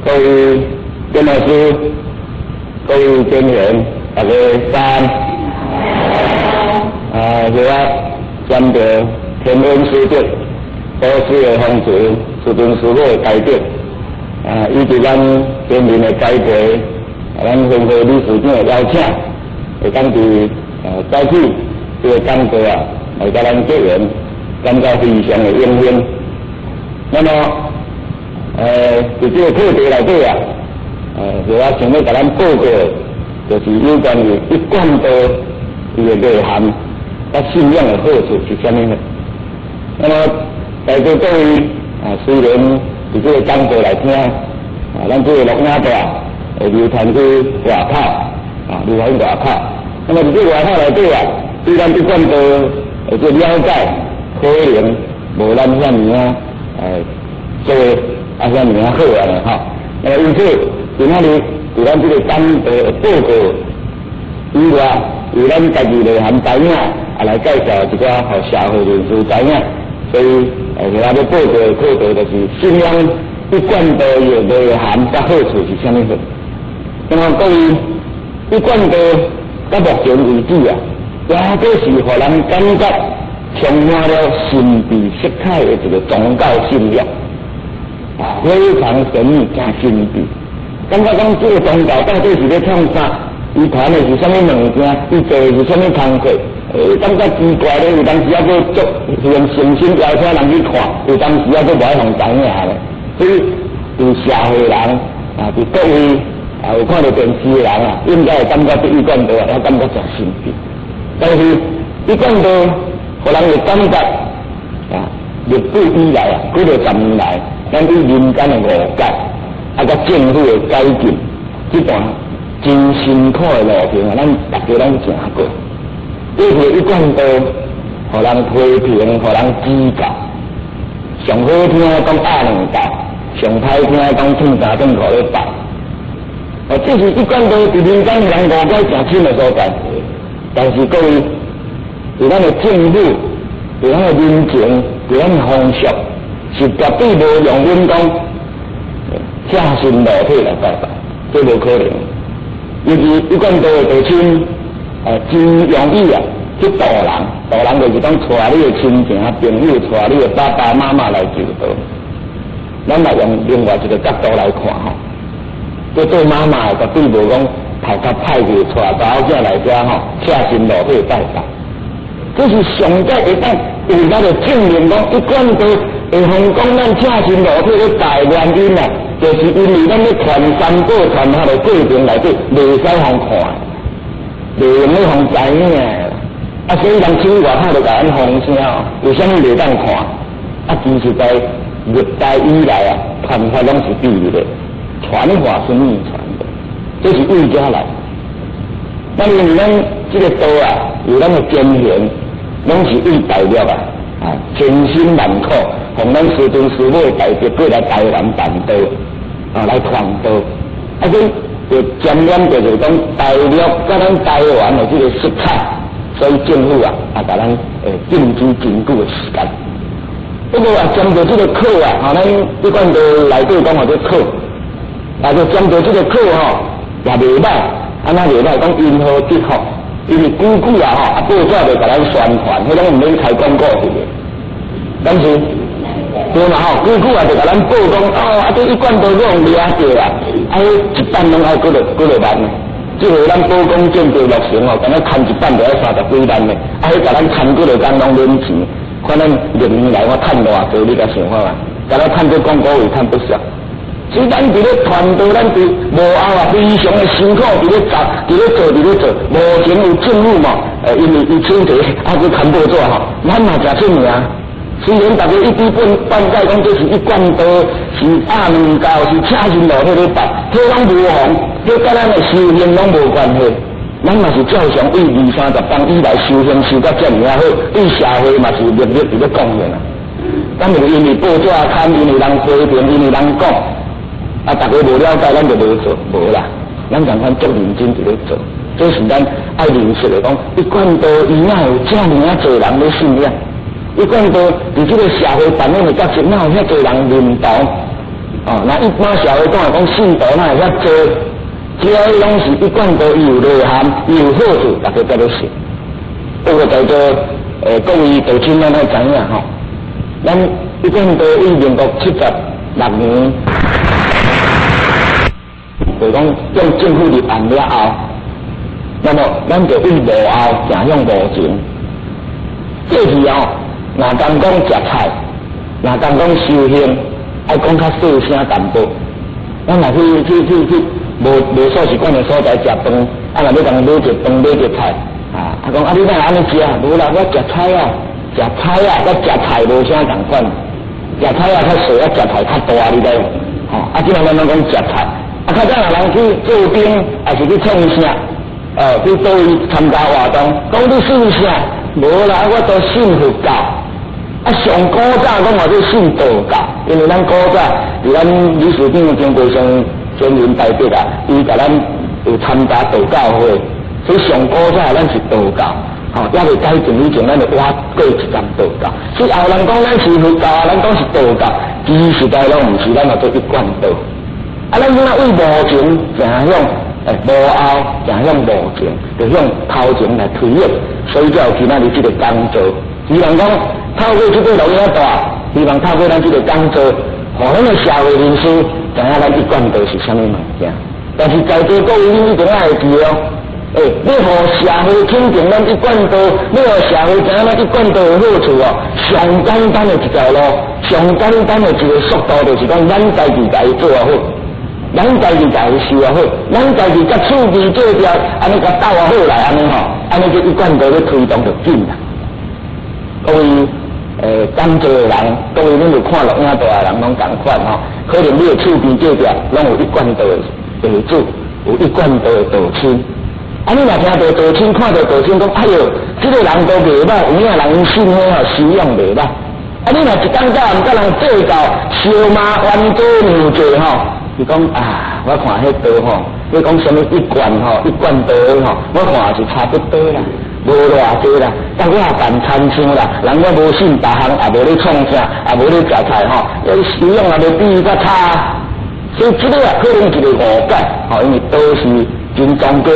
各位鍾老師，各位專員，大家早安。啊，是我沾著天恩師德，祖師的風垂，師尊師母的開德，啊，以及咱先人的栽培，啊，咱分會理事長的邀請，會當佇早起這个講座啊，來佮咱結緣，感覺非常的榮幸。那麼，佇這个課題內底啊，就我想欲共咱報告的，就是有關於一貫道伊的內涵，佮信仰的好處是啥物呢？那麼在座各位啊，雖然佇這个講座來聽，啊，咱這个錄影帶會流傳去外口，啊，流傳外口。那麼佇這外口內底啊，對咱一貫道的這了解，可能無咱遐爾仔做啊遐爾仔好啊吼。那麼因此，今仔日佇咱這个講座的報告以外，由咱家己內涵知影，啊來介紹一寡予社會人士知影。所以，我欲報告的課題就是信仰一貫道的內涵佮好處是啥物貨。那麼各位，一貫道到目前為止啊，也閣是予人感覺充滿了神秘色彩的一個宗教信仰，啊，非常神秘、誠神秘。感覺講這個宗教到底是咧創啥？伊傳的是啥物物件？伊做的是啥物工課？感覺奇怪咧，有當時猶閣足用誠心邀請人去看，有當時猶閣無愛予知影咧。所以，佇社會人啊，佇各位啊有看著電視的人啊，應該會感覺對一貫道啊，也感覺誠神秘。但是，一貫道予人會感覺啊，歷史以來啊，幾若十年來，咱對民間的誤解，啊，佮政府的改進，這段真辛苦的路程啊，咱大家攏行過。對著一貫道，予人批評，予人指教。上好聽講鴨兩教，上歹聽講褪衫褪褲咧拜。哦，這是一貫道佇民間人誤解誠深的所在。但是各位，佇咱的政府，佇咱的民情，佇咱的風俗，是絕對無容阮講赤身露體來拜拜，這無可能。尤其一貫道的道親，真容易啊去導人，導人就是講帶你的親情朋友，帶你的爸爸媽媽來求道。咱來用另外一個角度來看吼，這做媽媽的絕對無講頭殼歹去帶查某囝來遮吼，赤身露體拜拜。這是上蓋會當為咱來證明講，一貫道會予講咱赤身露體咧拜原因啊，就是因為咱咧傳三寶傳法的過程內底，袂使予看，袂用咧予知影。啊，所以人出去外口就共咱放聲哦，為啥物袂當看？啊，其實在歷代以來啊，傳法攏是秘密的，傳法是秘傳的，這是為遮來。咱因為咱這個道啊，有咱的前賢，攏是為大陸啊，啊，千辛萬苦，奉咱師尊師母的大德過來台灣辦道，啊，來傳道。啊，所以就沾染著就是講大陸佮咱台灣的這個色彩，所以政府啊，啊，共咱禁止真久的時間。不過啊，針對這個課啊，吼，咱一貫道內底講號做課，啊，就針對這個課吼，也袂歹。按怎袂歹？講因禍得福，因為久久啊吼，啊報紙就共咱宣傳，彼攏毋免開廣告去的。但是對嘛吼，久久啊就共咱報講哦，啊這一貫道予掠著啊，啊彼一版攏愛幾落幾落萬呢。這回咱寶光建築落成哦，敢若牽一版就愛三十幾萬呢，啊彼共咱牽幾落工攏免錢。看咱歷年來我趁偌濟，你敢想看覓？敢若趁這廣告費趁不少。所以咱佇咧傳道，咱佇幕後啊，非常的辛苦，佇咧做，佇咧做，佇咧做。目前有政府嘛，因為伊請提啊，閣牽報紙吼，咱嘛誠出名。雖然大家一知半解講這是一貫道，是鴨卵教，是赤身露體咧拜，這攏無妨，這佮咱的修行攏無關係。咱嘛是照常對二三十冬以來修行修甲遮爾仔好，對社會嘛是默默佇咧貢獻啊。敢是因為報紙刊，因為人批評，因為人講，啊，大家無了解，咱就無做，無啦。咱仝款足認真佇咧做，這是咱愛認識的講，一貫道伊哪有遮爾仔濟人咧信仰？一貫道佇這個社會扮演的角色，哪有遐濟人認同？哦，那一般社會講來講，信徒哪會遐濟？這攏是一貫道伊有內涵，伊有好處，大家才咧信。不過在座各位道親，咱愛知影吼，咱一貫道於民國76年，就講向政府立案了後，那麼咱就對幕後走向幕前。過去哦，若敢講食菜，若敢講修行，愛講較細聲淡薄。咱若去去去去無無素食館的所在食飯，啊若欲共買一飯買一菜，啊，啊講啊你哪會按呢食？無啦，我食菜啊，食菜啊，佮食菜無啥仝款。食菜仔較細，啊食菜較大，你知無？吼，啊，這咱攏講食菜。啊，較早若人去做兵，抑是去創啥？去佗位參加活動，講你信啥？無啦，我都信佛教。啊，上古早講話做信道教，因為咱古早佇咱理事長經過上尊榮大德啊，伊共咱有參加道教會，所以上古早咱是道教，吼，猶未改正以前，咱就倚過一站道教。所以後人講咱是佛教，咱講是道教，其實在攏毋是，咱嘛做一貫道。啊，咱這馬對幕前走向，幕後走向幕前，就向頭前來推演，所以才有今仔日這個講座。希望講透過這個錄影帶，希望透過咱這個講座，予咱的社會人士知影咱一貫道是啥物物件。但是在座各位，恁一定愛會記哦。欸，欲予社會肯定咱一貫道，欲予社會知影咱一貫道的好處哦，上簡單的一條路，上簡單的一個速度，就是講咱家己共伊做好。咱家己共伊修也好，咱家己佮厝邊隔壁按呢共鬥也好來，按呢吼，按呢這一貫道咧推動就緊啦。各位講座的人，各位恁有看錄影帶的人攏仝款吼，可能你的厝邊隔壁攏有一貫道的地主，有一貫道的道親。啊，你若聽著道親，看著道親，講哎喲，這個人都袂歹，有影人信彼吼修養袂歹。啊，你若一工到晚佮人計較，相罵冤家娘舅吼。伊講啊，我看彼道吼，你講啥物一貫吼，一貫道吼，我看是差不多啦，無偌濟啦。但我也辦親像啦，人我無信別項，也無咧創啥，也無咧食菜吼，修養也無比伊較差。所以這個啊，可能一個誤解，吼，因為道是真崇高，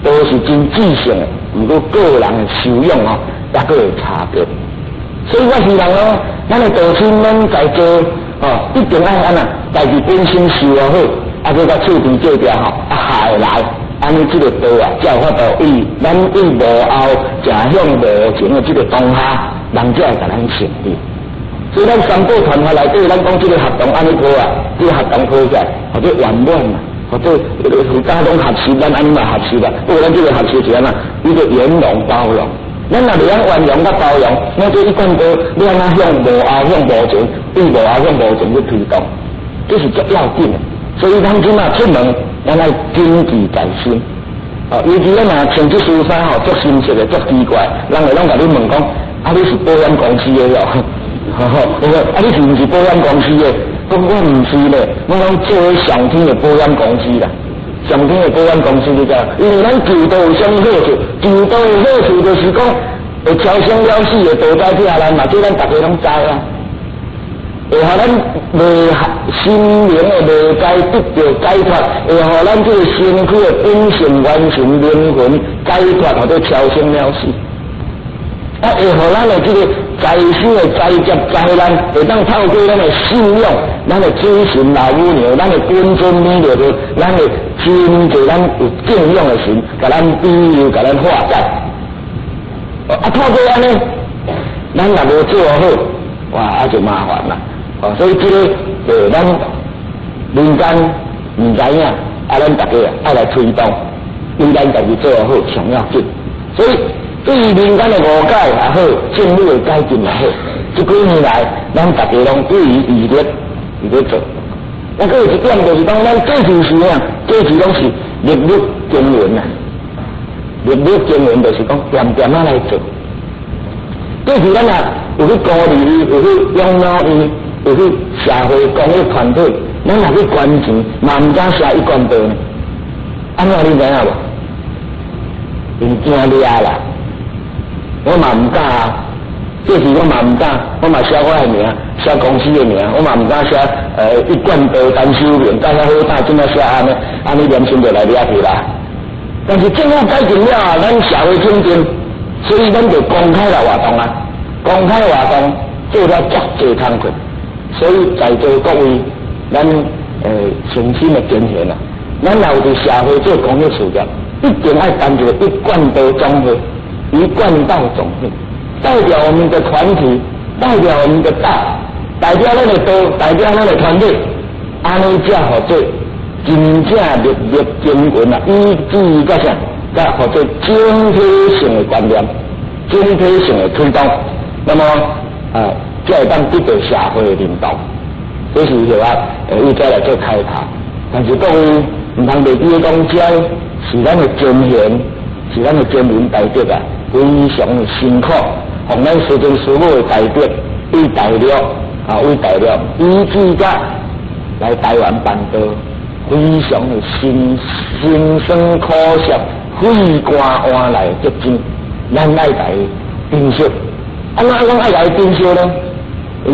道是真至聖的，毋過個人的修養吼，抑閣會差別。所以我希望講，咱的道親，咱在座吼，一定愛按怎，家己本身修也好，啊，閣佮厝邊隔壁吼，啊，合會來，按呢這個道啊，才有法度對咱對幕後走向幕前的這個當下，人才會共咱承認。所以咱三寶傳法內底，咱講這個學堂按呢好啊，這個學堂好起來，或者圓滿啊，或者佛家攏學習，咱按呢嘛學習啦。不過咱這個學習是按怎？一個圓融包容。咱若袂曉圓融佮包容，那這一貫道欲按怎向幕後向幕前，對幕後向幕前去推動，這是足要緊的。所以咱這馬出門，咱愛謹記在心。哦，尤其咱若穿這身衫吼，足深色的，足奇怪，人會攏共你問講：啊，你是保險公司的哦？我講啊，你是毋是保險公司的？講我毋是咧，我講做上天的保險公司啦。上天的保險公司你知？因為咱求道有啥物好處？求道的好處就是講會超生了死的道在疼咱嘛，這咱逐家攏知啊。會予咱未心靈的迷界得著解脫，會予咱這個身軀的本性完成靈魂解脫，或者超生了死。啊，會予咱的這個財生的財劫災難，會當透過咱的信仰、咱的主神老母娘、咱的本尊彌勒佛、咱的真濟咱有敬仰的神，共咱庇佑、共咱化解。啊，透過按呢，咱若無做好，哇，啊就麻煩啦。哦，所以這個，咱民間毋知影，啊，咱大家愛來推動，對咱家己做好上要緊。所以對於民間的誤解也好，政府的改進也好，這幾年來，咱大家攏不遺餘力佇咧做。啊，閣有一點就是講，咱過去時啊，過去攏是日日耕耘啊，日日耕耘就是講恬恬仔來做。過去咱啊。有去鼓勵伊，有去養老伊，有去社會公益團體，咱若去捐錢，嘛毋敢寫一貫道呢。按怎你知影無？𪜶驚掠啦，我嘛毋敢啊。這時我嘛毋敢，我嘛寫我的名，寫公司的名，我嘛毋敢寫一貫道陳修明，甲遐好膽怎啊寫按呢？按呢良心就來掠去啦。但是政府改進了啊，咱社會肯定，所以咱就公開來活動啊，公開活動做了足濟工課，所以在座各位，咱誠心的建議啊，咱若有佇社會做公益事業，一定愛擔一個一貫道總會，一貫道總會，代表我們的團體，代表我們的道，代表咱的道，代表咱的團體，按呢才號做真正日日精進啊，以至個啥，才號做整體性的觀念，整體性的推動，那麼啊，才會當得到社會的認同。這是就話，伊再來做開頭。但是各位毋通袂記講，這是咱的前賢，是咱的先人大德啊，非常的辛苦，予咱師尊師母的大德，對大陸啊，為大陸，以至甲來台灣辦道，非常的辛辛酸苦澀、血汗換來的結晶，咱愛來珍惜。按怎講愛來珍惜呢？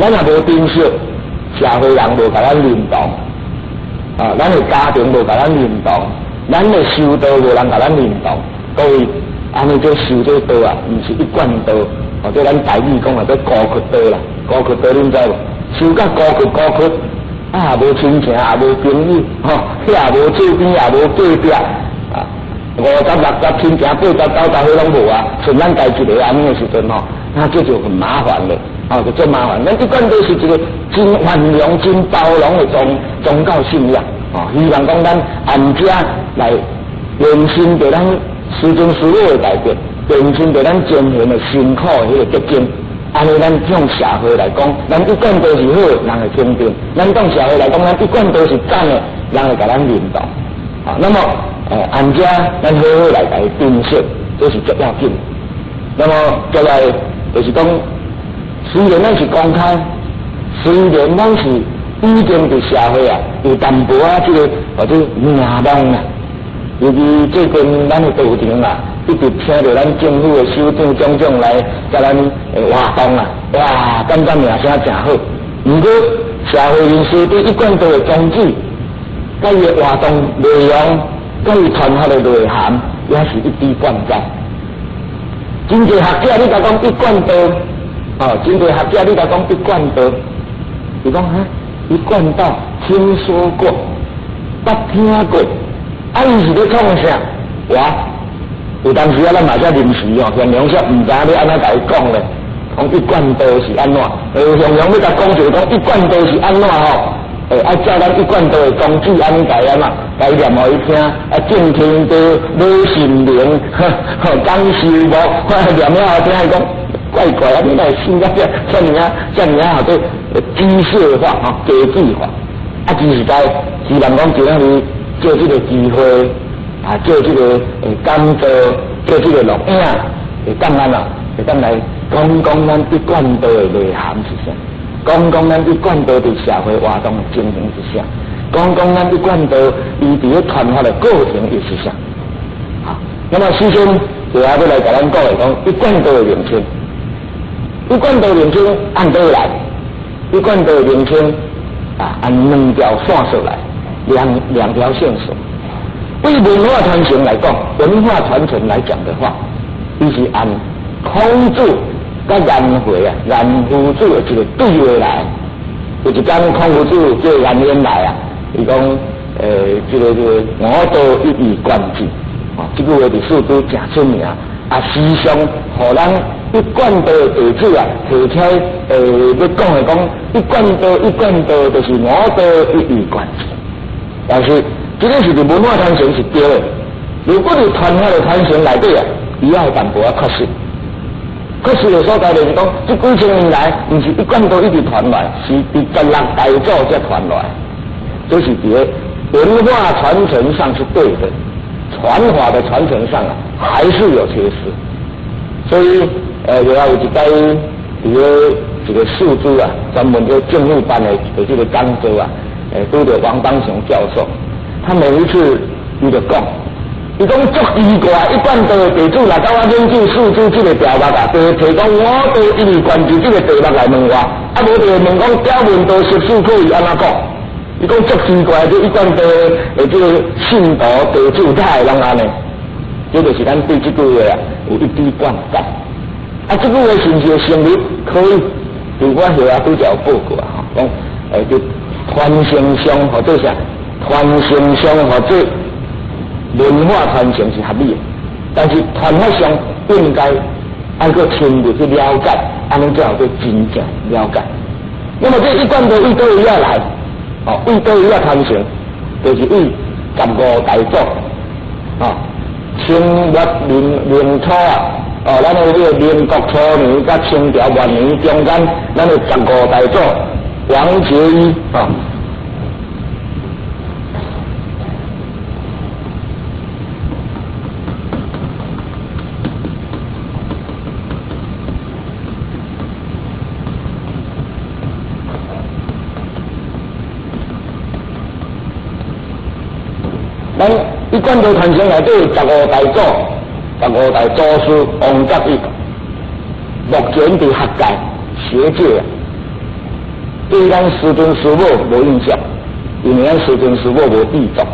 咱若無珍惜，社會人無共咱認同，啊，咱的家庭無共咱認同，咱的修道無人共咱認同。各位，按呢做修這道啊，毋是一貫道，或者咱台語講啊，做孤窟道啦，孤窟道恁知無？修甲孤窟孤窟，啊，無親情，也無朋友，吼，遐也無厝邊，也無隔壁，啊，50、60親情，80、90，彼攏無啊，剩咱家一个按呢的時陣吼，那這就很麻煩了，哦，就足麻煩。咱一貫道是一個真寬容、真包容的宗教信仰，哦，希望講咱按這來延伸著咱師尊師母的大德，延伸著咱前賢的辛苦的彼个結晶。按呢，咱向社會來講，咱一貫道是好，人會肯定；咱向社會來講，咱一貫道是讚的，人會共咱認同。啊，那麼，按這咱好好來共伊珍惜，這是足要緊。那麼，再來就是講，雖然咱是公開，雖然咱是已經佇社會啊有淡薄仔這個或者名望啊，尤其最近咱的道場啊，一直請著咱政府的首長種種來共咱活動啊，哇，感覺名聲誠好。毋過社會人士對一貫道的宗旨，佮伊的活動內容，佮伊傳達的內涵，也是一知半解。真濟學者你共講一貫道，哦，真濟學者你共講一貫道，伊講哈，一貫道聽說過，捌聽過，啊，伊是咧創啥？哇！有當時啊，咱嘛才臨時哦，現場煞毋知影欲按怎共伊講咧，講一貫道是按怎？現場欲共講一個講一貫道是按怎吼？愛照咱一貫道的宗旨按呢共伊按怎？共伊念予伊聽，啊，正天道、老神明、講修無，念了後聽伊講怪怪啊！你來信甲這遮爾啊遮爾啊，號做機械化吼，機器化。啊，其實在希望講今仔日借這個機會。啊，借這個講座，借這個錄影，會當按怎？會當來講講咱一貫道的內涵是啥？講講咱一貫道佇社會活動的情形是啥？講講咱一貫道伊佇咧傳法的過程又是啥？好，那麼首先就要來共咱講的講一貫道的名稱，一貫道名稱按佗來？一貫道的名稱啊，按兩條線索來，兩條線索。對文化傳承來講，文化傳承來講的話，伊是按孔子佮顏回啊、顏夫子的一個對話來。有一工孔夫子叫顏淵來啊，伊講，這個吾道一以貫之，哦，這句話佇四書誠出名，啊，時常予咱一貫道的弟子啊提起來，欲講的講一貫道，一貫道就是吾道一以貫之，但是，這個是佇文化傳承是對的，如果佇傳法的傳承內底啊，伊也有淡薄仔缺失。缺失的所在就是講，這幾千年來，毋是一貫道一直傳來，是佇十六大祖才傳來，這是佇個文化傳承上是對的，傳法的傳承上啊，還是有缺失。所以，有一擺，佇咧一個四主啊，專門做政府辦的的這個講座啊，拄著王邦雄教授，他每一次伊就講，伊講足奇怪，一貫道的地主來到我研究四主這個條目啊，就提講我都一直關注這個題目來問我，啊無就會問講表面道十四可以按怎講？伊講足奇怪，這一貫道的這個信徒地主哪會攏按呢？這就是咱對這句話啊有一滴灌溉。啊，這句話是毋是會成立？可以，佇我後啊拄才有報告啊，吼，講佇傳承上或者啥，傳承上或者文化傳承是合理的，但是傳法上應該愛閣深入去了解，按呢才有閣真正了解。那麼這一貫道為佗位仔來？哦，為佗位仔傳承，就是為十五大祖，哦，清末民民初啊。哦，咱的這個民國初年佮清朝末年中間，咱的十五大祖王結一啊。咱一貫道傳承內底十五大祖。十五大祖師王覺一，目前佇學界、學界啊，對咱師尊師母無印象，因為咱師尊師母無著作，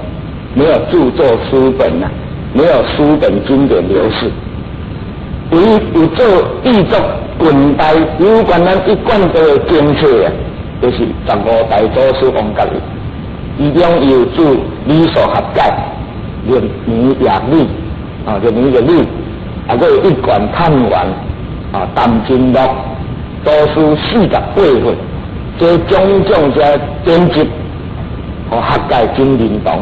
沒有著作書本啊，沒有書本經典流失。唯一有做著作近代有關咱一貫道的經冊啊，就是十五大祖師王覺一，其中有著理數學解、六年廿理。啊，就名個理，啊，閣有一貫探源，啊，澹真錄，祖師48歲，這種種這典籍，予學界真認同。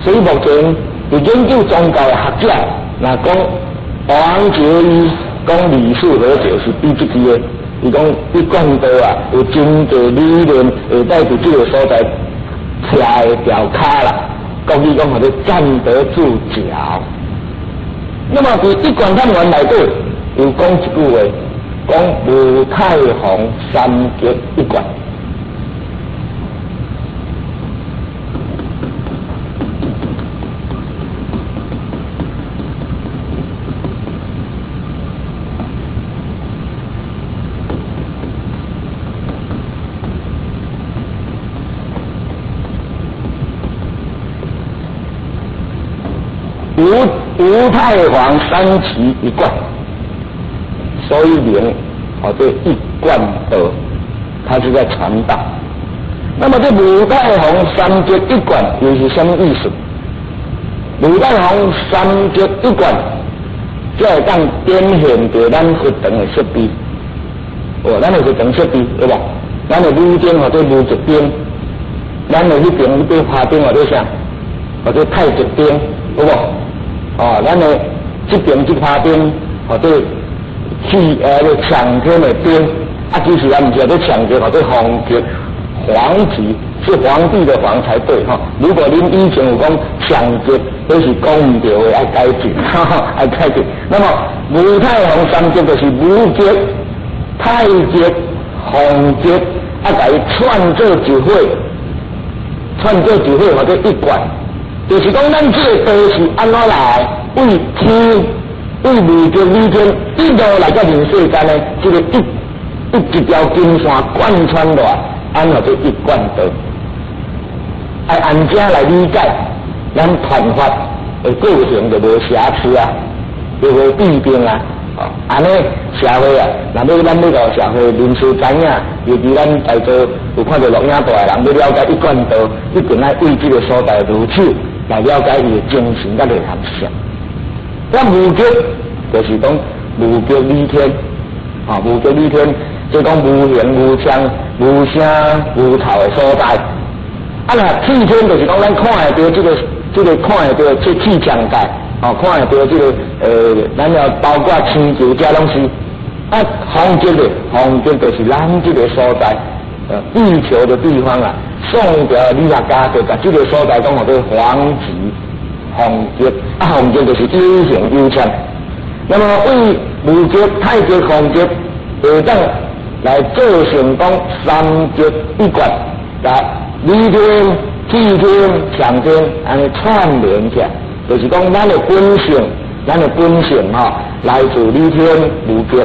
所以目前佇研究宗教的學者，若講王覺一講理數和解是比這句的，伊講一貫道啊，有真濟理論會當佇這個所在徛會牢跤啦，國語講號做站得住腳。那麼佇一貫探源內底有講一句話，講吳太皇三結一貫。吳太皇三期一貫，所以名號做一貫道，他是在傳道。那麼這吳太皇三結一貫又是什麼意思？吳太皇三結一貫，才會當展現著咱佛堂的設備。哦，咱的佛堂設備對無？咱的武燈號做無極燈，咱的彼邊彼拍燈號做啥？號做太極燈，有無？哦，咱的這邊這拍燈號做氣個搶天的燈，啊，其實也毋是叫做搶天，號做皇極，皇極是皇帝的皇才對哈。如果恁以前有講搶極，彼是講毋對的，愛改進，愛改進。那麼吳太皇三極就是無極、太極、皇極，啊，共伊串做一伙，串做一伙，號做一貫。就是講，咱這個道是按怎來？為天、為無極理天一路來到人世間呢？這個一條金線貫穿落來，按怎做一貫道？愛按這來理解，咱傳法的過程就無瑕疵啊，就無弊病啊。哦，按呢社會啊，若欲咱欲予社會人士知影，尤其咱在座有看著錄影帶的人，欲了解一貫道，一定愛為這個所在入手來了解伊的精神佮內涵是啥。咱無極就是講無極理天，啊，無極理天，即講無形無相、無聲無臭的所在。啊，若氣天就是講咱看會著這個、這個看會著這氣象界，哦，看會著這個咱要包括星球這攏是。啊，方極的方極就是咱這個所在，地球的地方啊。宋朝理學家就共這個所在講號做皇極，方極啊，方極就是有形有相。那麼為無極、太極、方極會當來做成講三極一貫，共理天、氣天、上天按呢串聯起來，就是講咱的本性，咱的本性吼，來自理天無極，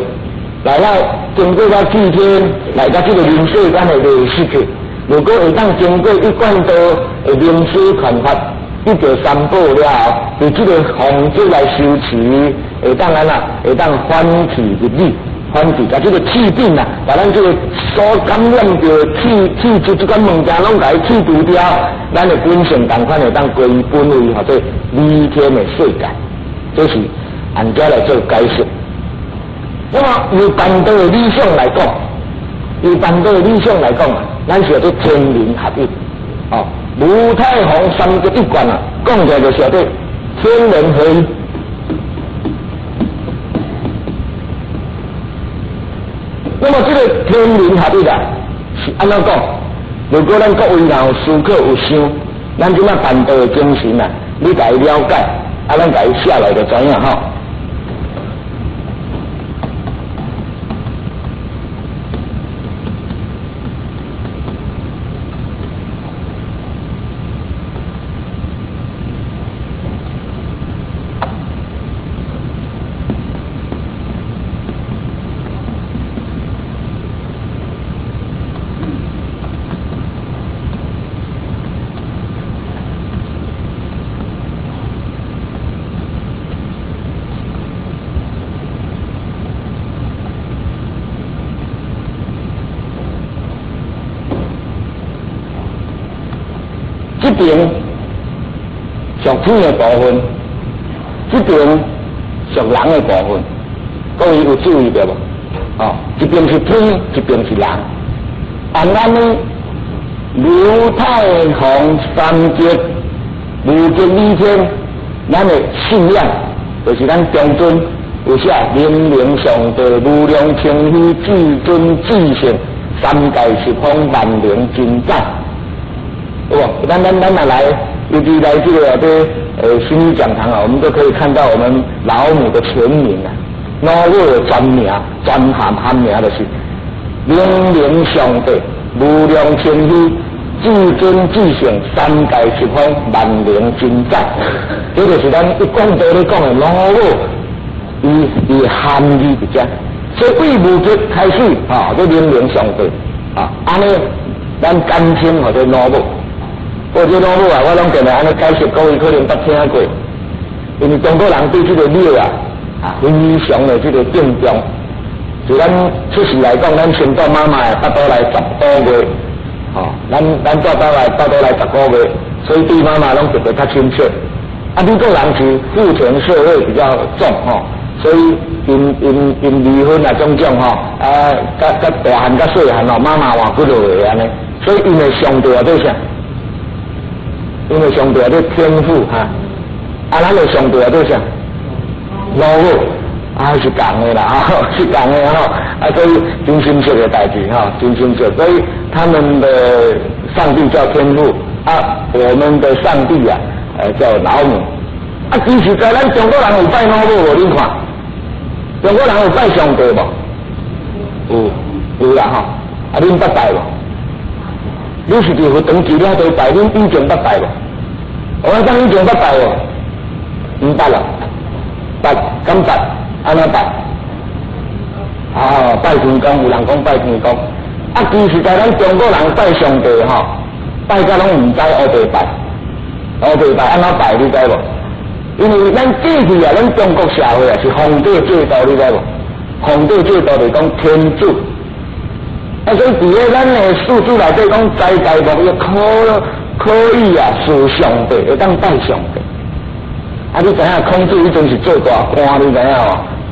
來了經過了氣天，來到這個人世間的未失去。如果會當經過一貫道的明師傳法，得到三寶了後，佇這個方式來修持，會當按怎？會當反氣入理，反氣，共這個氣病啊，共咱這個所感染著氣氣質這款物件攏共伊去除掉，咱的本性仝款會當歸本位，號做理天的世界。這是按這來做解釋。那麼由辦道的理想來講，由辦道的理想來講啊，咱是叫做天人合一，哦，無太行三極一貫啊，講起來就是叫做天人合一。那麼這個天人合一啊，是按怎講？如果咱各位若有思考有想，咱這馬辦道的精神啊，你共伊了解，啊，咱共伊寫來就知影吼。這邊屬天的部分，這邊屬人的部分，各位有注意著無？哦，一邊是天，一邊是人。按按呢，劉太行三極無極理天，咱的信仰就是咱中尊有寫明明上帝無量清虛至尊至聖三界十方萬靈真宰。有無？咱若來，尤其來這個這心理講堂啊，我們都可以看到我們老母的全名啊，老母的全名、全含含名就是明明上帝無量清虛至尊至聖三界十方萬靈真宰，這就是咱一貫道咧講的老母，伊伊含義佇遮，所以對無極開始，吼，這明明上帝，啊，按呢，咱簡稱號做老母。我這老母啊，我攏定定按呢解釋，各位可能捌聽過，因為中國人對這個廟啊，啊，非常的這個敬重。就咱出世來講，咱先帶媽媽的腹肚來10個月，吼，咱帶肚來腹肚來10個月，所以對媽媽攏特別較親切。啊，美國人是父權社會比較重吼，所以𪜶𪜶𪜶離婚啊種種吼，啊，佮佮大漢佮細漢吼，媽媽換幾落個按呢，所以𪜶的上帝啊做啥？因為上帝啊做天父哈，啊，咱的上帝啊做啥？老母啊是仝的啦，吼是仝的吼，啊所以真親切的代誌吼，真親切。所以他們的上帝叫天父，啊，我們的上帝啊，叫老母。啊，其實在咱中國人有拜老母無？恁看，中國人有拜上帝無？有，有啦吼。啊，恁捌拜無？你是佇佛堂寺了都拜，恁以前捌拜無？我講以前捌拜無？毋捌啦，捌，敢捌？按怎拜？啊，拜天公，有人講拜天公。啊，其實在咱中國人拜上帝吼，拜甲攏毋知烏白拜，烏白拜按怎拜你知無？因為咱過去啊，咱中國社會啊是皇帝制度，你知無？皇帝制度就是講天子。啊，所以佇咧咱的四書內底講，財財木欲可可以啊，事上帝會當拜上帝。啊，你知影孔子彼陣是做大官，你知影無？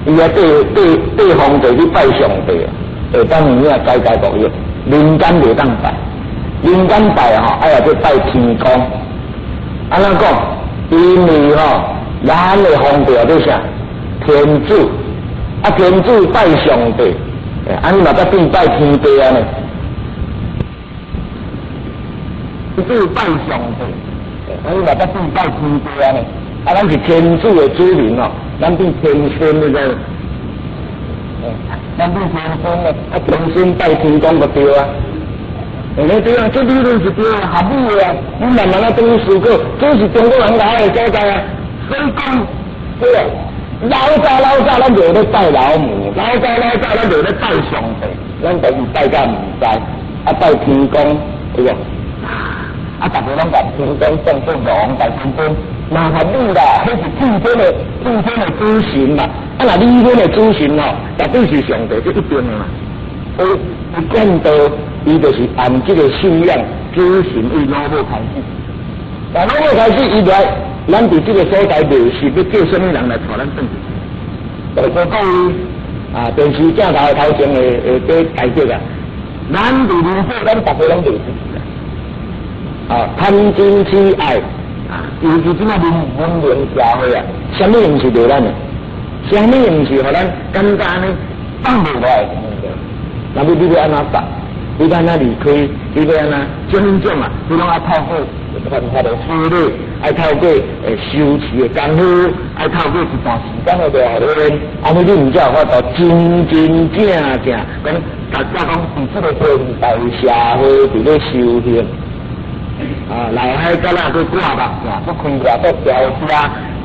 伊啊對對對皇帝去拜上帝，會當有影財財木欲，民間袂當拜，民間拜吼，愛來去拜天公。按怎講？因為吼，咱的皇帝叫啥？天子，啊，天子拜上帝。啊，你嘛才變拜天地啊呢？天子拜上帝，啊，你嘛才變拜天地啊呢？啊，咱是天主的子民哦，咱變天仙，你知無？咱對天孫的，啊天孫拜天公就對啊。你這樣，這理論是對的，合理的啊。你慢慢仔轉去思考，這是中國人來的所在啊。所以講，對啊，老早老早咱就咧拜老母，老早老早咱就咧拜上帝，咱就是拜甲毋知，啊拜天公，對無？啊，逐个攏共天公當做龍大天君，嘛合理啦，彼是替天的主神嘛。啊，若理論的主神吼，絕對是上帝，這一定的嘛。所以一貫道，伊就是按這個信仰主神為老母開始。但老母開始，伊來，咱佇這個所在袂是欲叫啥物人來帶咱轉去？就是說各位啊，電視鏡頭頭前會會佇台北啊，咱佇人世，咱逐个攏袂記。啊，貪嗔癡愛啊，尤其這馬文明社會啊，啥物毋是對咱的？啥物毋是予咱感覺按呢放袂落來的物件？那欲你欲按怎放？你欲按怎離開？你欲按怎種種啊？你攏愛透過辦法的修煉，愛透過修持的功夫，愛透過一段時間的磨練，按呢你毋才有法度真真正正講，大家講佇這個現代社會佇咧修行。啊，內海角仔閣掛目鏡，閣開架，閣調車，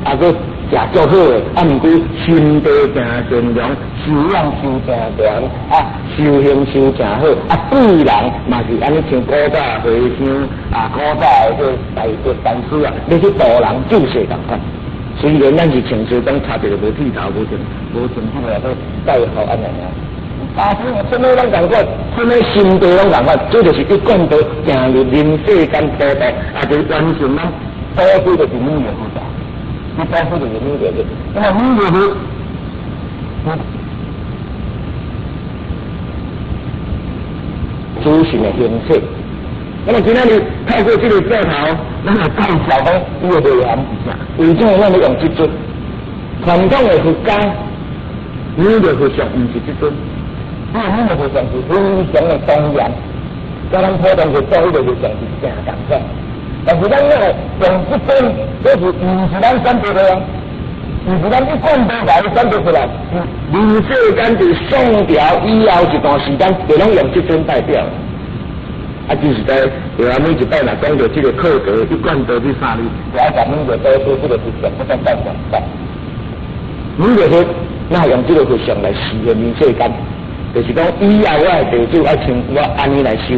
啊，閣食足好的，啊，毋過心地誠善良，修養修誠懸，啊，修行修誠好，啊，對人嘛是按呢像古早和尚啊，古早的這個大德大師啊，欲去度人救世仝款。雖然咱是穿西裝，插一个無剃頭，無穿無穿彼个戴帽按呢爾。啊，啥物攏仝款，啥物心地攏仝款，這就是一貫道行入人世間普度，啊，就是完成咱祖師就是彌勒佛，你祖師就是彌勒佛，那麼彌勒佛，主神的形式。那麼今仔日透過這個鏡頭，咱來介紹講伊的內涵是啥？為什麼咱欲用這尊傳統的佛家？彌勒佛像毋是這尊，因為彌勒佛像是非常的莊嚴，佮咱普通佛祖彼个佛像是誠仝款。但是咱若用這尊，這是毋是咱選擇的啊？毋是咱一貫道來選擇出來，是人世間佇宋朝以後一段時間，就攏用這尊代表。啊，就是在對啊，每一擺若講著這个課題，一貫道這三字，就愛共彌勒祖師這个佛像，不斷代表。彌勒佛，那用這个佛像來示現人世間，就是講以後我的弟子愛像我按呢來修，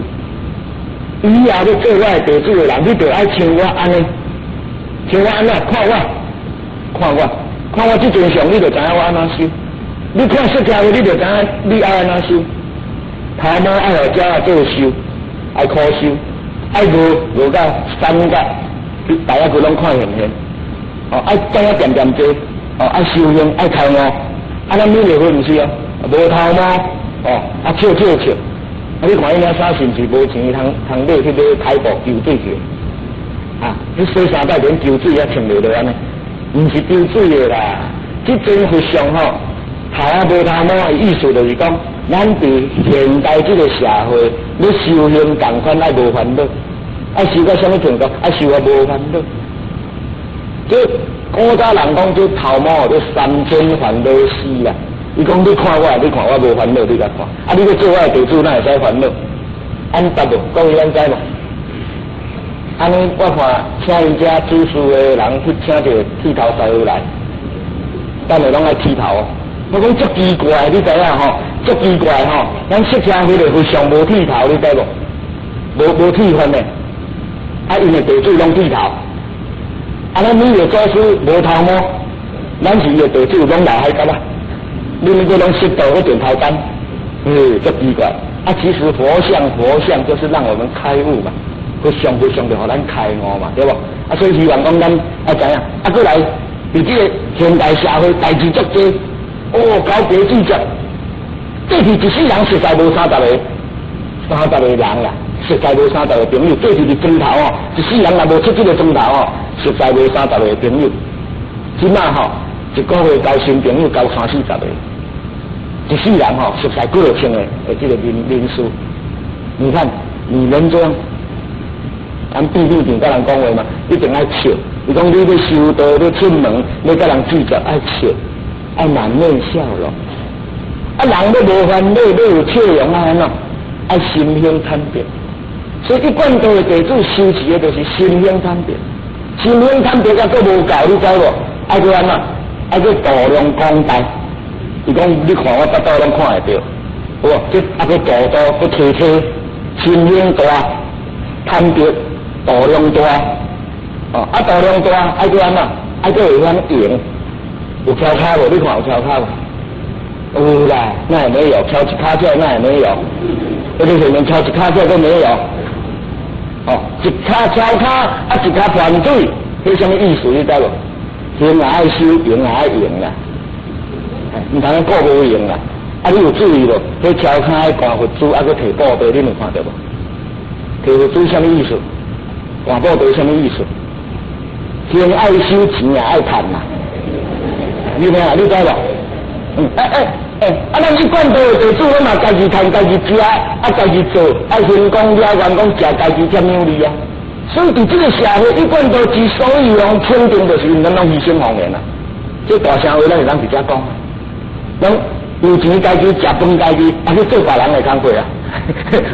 以後欲做我的弟子的人，你就愛像我按呢，像我按怎看我，看我，看我這尊像，你就知影我按怎修。你看釋迦牟尼，你就知影你愛按怎修。頭毛愛予鳥仔做修，愛苦修，愛餓餓到三角，大家佢攏看現現。哦，愛等仔恬恬坐，哦，愛修行，愛開悟。啊，咱彌勒佛毋是哦，無頭毛，哦，啊笑笑笑。啊，你看伊領衫是毋是無錢通通買去買開布抽水去？啊，你洗衫袋連抽水也穿袂落按呢？毋是抽水的啦，這尊佛像吼，頭仔無頭毛的意思就是講，咱佇現代這個社會，欲修行仝款愛無煩惱，愛修到啥物程度？愛修到無煩惱。這古早人講這頭毛叫三千煩惱絲啊！伊講你看我，你看我無煩惱，你共看。啊，你欲做我的弟子，哪會使煩惱？按答無？各位咱知無？按呢，我看請𪜶遮主事的人去請一个剃頭師傅來，等下攏愛剃頭。我講足奇怪，你知影吼？足奇怪吼！咱釋迦牟尼佛上無剃頭，你知無？無剃髮的，啊，𪜶的弟子攏剃頭。啊，咱彌勒祖師無頭毛，咱是伊的弟子攏留海角啊！你們這攏識到嗰點頭單，嗯，足奇怪。啊，其實佛像佛像就是讓我們開悟嘛，佛像佛像就予咱開悟嘛，對無？啊，所以希望講咱愛知影，啊，閣來佇這個現代社會代誌足濟，哦，交雞子食，過去一世人實在無三十个，三十个人啦，實在無三十个朋友。過去佇磚頭哦，一世人若無出這个磚頭哦，實在無三十个朋友。這馬吼，一个月交新朋友交三四十个，一世人吼，熟似幾落千个的這个人人數。你看，你能這樣？咱秘密定佮人講話嘛，一定愛笑。伊講你欲修道，欲出門，欲佮人聚集，愛笑，愛滿面笑容。啊，人欲無煩惱，欲有笑容啊，按怎？愛心胸坦白。所以一貫道的弟子修持的就是心胸坦白。心胸坦白猶閣無夠，你知無？愛閣按怎？愛閣度量廣大。伊講你看我腹肚攏看會著，有無？這猶閣度度閣提提，心胸大，坦白，度量大。哦，啊度量大，愛閣按怎？愛閣會曉用。有蹺跤無？你看有蹺跤無？有啦，那也沒有，蹺一跤腳那也沒有，那個前面蹺一跤腳都沒有。哦，一跤蹺跤，啊一跤噴水，彼啥物意思你知無？胸也愛收，用也愛用啦，毋通顧無用啦。啊，你有注意無？彼蹺跤的觀佛珠，猶閣提布袋，恁有看著無？提佛珠啥物意思？觀布袋啥物意思？胸愛收，錢也愛趁啦。你聽啊，你知無？嗯，欸欸欸，啊，咱一貫道的地主，攏嘛家己趁，家己食，啊，家己做，啊，行功了願講食家己添養利啊。所以佇這個社會，一貫道之所以用肯定，就是因為咱攏犧牲奉獻啊。這大聲話，咱會當直接講，攏有錢家己食飯家己，啊去做別人的工課啊。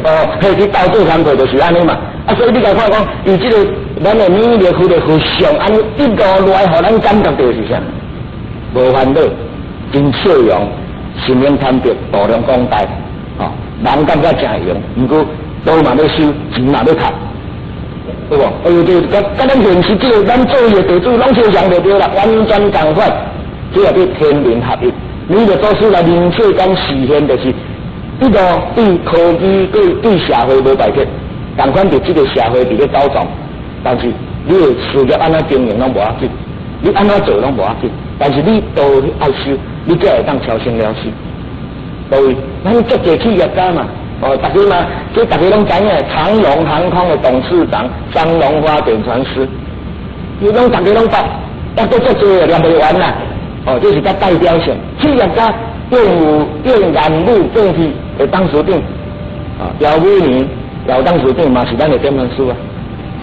哦，彼去鬥做工課就是按呢嘛。啊，所以你共看講，伊這個咱的彌勒佛的佛像，按呢一路來，予咱感覺著是啥？無煩惱，真笑容，心胸坦白，度量廣大，哦，人感覺誠閒，毋過道嘛欲修，錢嘛欲趁，對無？哎喲，這佮佮咱現實這個咱做伊的地主攏相像就對啦，完全仝款。這也叫天人合一。彌勒祖師來人世間示現，就是一路對科技、對對社會無排斥，仝款佇這個社會佇咧鬥撞，但是你的事業按怎經營攏無要緊，你按怎做攏無要緊，但是你道愛修，你才會當超生了死。各位，咱足濟企業家嘛，哦，大家嘛，這大家攏知影，長榮航空的董事長張榮發點傳師，伊攏大家攏捌，抑閣足濟念袂完啦。哦，這是較代表性。企業家變有變顏武變去的董事長，啊，姚美玲姚董事長嘛是咱的點傳師啊。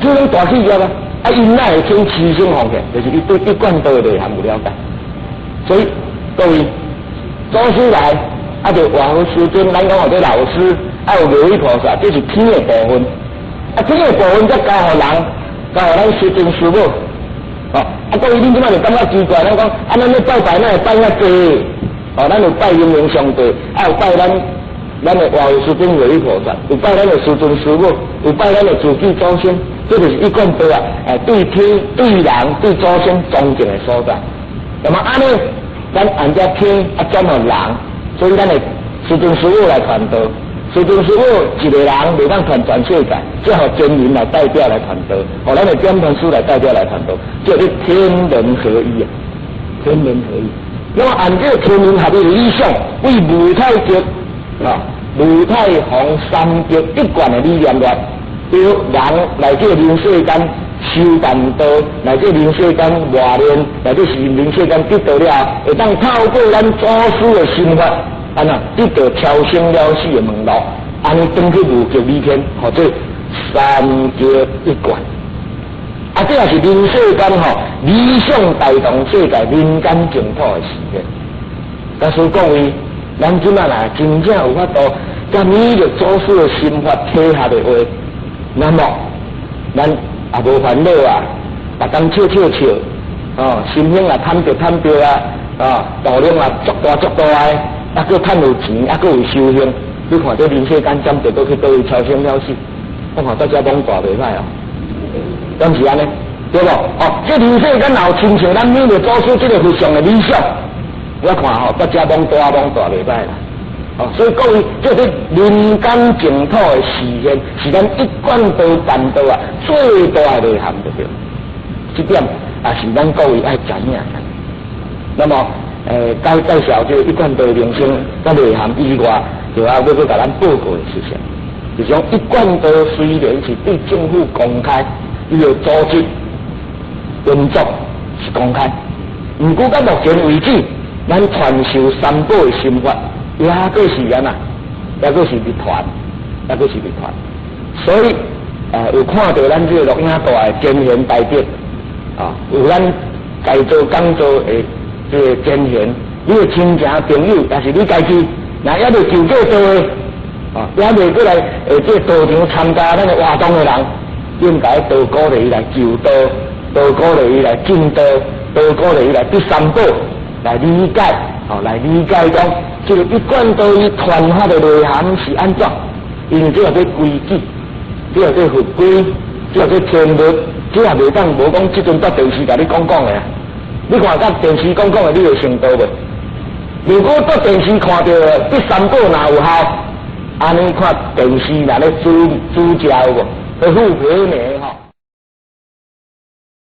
這種大企業啊，啊，𪜶哪會肯犧牲奉獻？就是伊對一貫道的內涵有了解。所以各位祖師來，啊，就活佛師尊，咱講號做老師，啊，有妙理菩薩，這是天的部分。啊，天的部分才交予人，交予咱師尊師母。哦，啊，各位恁這擺就感覺奇怪，咱講，啊，咱咧拜拜，哪會拜遐濟？哦，咱有拜陰陽上帝，啊，有拜咱咱的活佛師尊妙理菩薩，有拜咱的師尊師母，有拜咱的自己祖先，這就是一貫道啊！哎，對天、對人、對祖先尊敬的所在。那麼按呢，咱按照天啊轉予人，所以咱的師尊師母來傳道。師尊師母一個人袂當傳全世界，只予真人來代表來傳道，予咱的點傳師來代表來傳道，叫做天人合一啊！天人合一。那麼按這個天人合一的理想，為無太極啊、無太洪三極一貫的理念來，對人來這人世間修辦道，來這人世間磨練，來這是人世間得道了後，會當透過咱祖師的心法，按怎得到超生了死的門路，按呢轉去無極理天，號做三極一貫。啊，這也是人世間吼理想帶動世界人間淨土的事件。但是各位，咱這擺若真正有法度，佮彌勒祖師的心法契合的話，那麼咱也無煩惱啊，逐工笑笑笑，哦，心胸也坦白坦白啊，啊，度量也足大足大的，猶閣趁有錢，猶閣有修行，你看這人世間針對閣去佗位超生了死，我看大家攏大袂歹哦，敢是按呢？對無？哦，這人世間若有親像咱彌勒祖師這個佛像的理想，我看吼，大家攏大攏大袂歹啦。哦，所以各位，這個人間淨土的實現，是咱一貫道辦道啊最大的內涵，對不對？這點也是咱各位愛知影的。那麼，介介紹這個一貫道名稱佮內涵以外，就還欲閣共咱報告的事情，就是講一貫道雖然是對政府公開，伊的組織運作是公開，毋過到目前為止，咱傳授三寶的心法，猶閣是按怎？猶閣是秘傳，猶閣是秘傳。所以，有看著咱這個錄影帶的真賢大德，啊，有咱在座講座的這個真賢，你的親情朋友，抑是你家己，若猶未求過道的，啊，猶未過來這個道場參加咱的活動的人，應該多鼓勵伊來求道，多鼓勵伊來證道，多鼓勵伊來得三寶，來理解，哦，來理解講，這個一貫道伊傳法的內涵是按怎？因為這個規矩，這個佛規，這個天律，這也袂當無講，這陣佇電視共你講講的啊！你看佮電視講講的，你會成道袂？如果佇電視看著得三寶若有效，按呢看電視若咧煮煮食有無？彼富皮爾吼。